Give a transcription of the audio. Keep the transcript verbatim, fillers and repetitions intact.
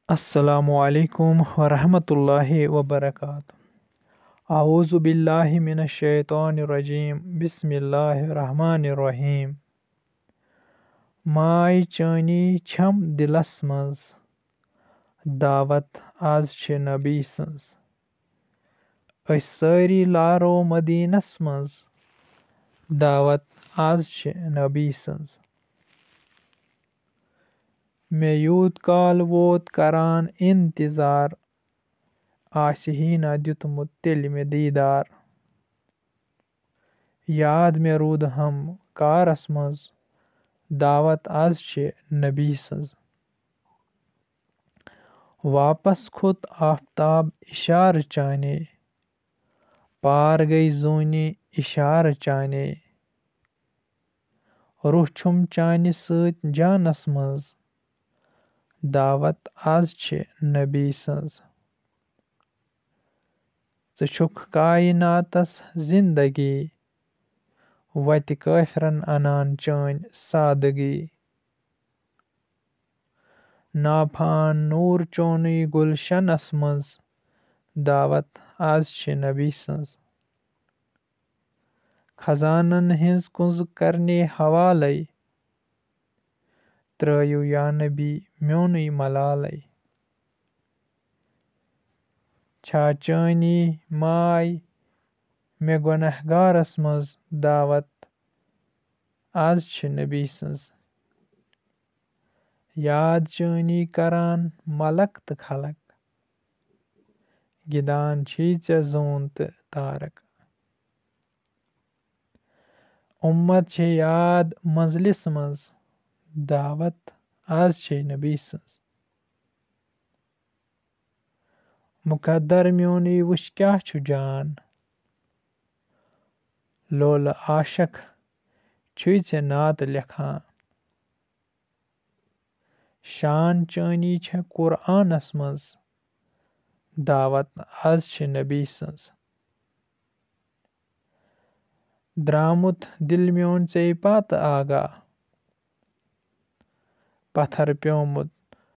السلام علیکم ورحمۃ اللہ وبرکاتہ۔ اعوذ باللہ من الشیطان الرجیم۔ بسم اللہ الرحمن الرحیم۔ ماے چٲنی چھم دِلس منٛز، دعوت آز چھِ نبی سٕنٛز۔ أسۍ سٲری لارو مدینس منٛز، دعوت آز چھِ نبی سٕنٛز۔ مےٚ یوٗت کال ووت کران انتظار، آسہِ ہی نہ دیُتمُت تیٚلہِ مےٚ دیٖدار۔ یاد مےٚ روٗد ہم کارس منٛز، دعوت آز چھِ نبی سٕنٛز۔ واپس کھوٚت آفتاب اشارٕ چانے، پار گٔے زوٗنہِ اشارٕ چانے۔ روح چھُم چانہِ سۭتۍ جانس منٛز، دعوت آز چھِ نبی سٕنٛز۔ ژٕ چھُکھ کایناتس زندگی، وتہِ کٲفرن انان چٲنۍ سادگی۔ نافان نوٗر چونُے گُلشنس منٛز، دعوت آز چھِ نبی سٕنٛز۔ خزانن ہٕنٛز کُنٛز کرنے حوالے، ترٲیِو یا نبی میونُے ملالے۔ چھا چٲنی ماے مےٚ گۄنہگارس منٛز، دعوت آز چھِ نبی سٕنٛز۔ یاد چٲنی کران ملک تہٕ خلق، گِنٛدان چھی ژےٚ زوٗن تہٕ تارک۔ اُمت چھے یاد منزلس منٛز، دعوت آز چھے نبی سٕنٛز۔ مقدر میونُے وٕچھ کیٛاہ چھُ جان، لولہٕ عاشق چھُے ژےٚ نعت لیکھان۔ شان چٲنی چھےٚ قرآنس منٛز، دعوت آز چھِ نبی سٕنٛز۔ درٛامُت دِل میون ژے پتہٕ آگاہ، پتھر پیومُت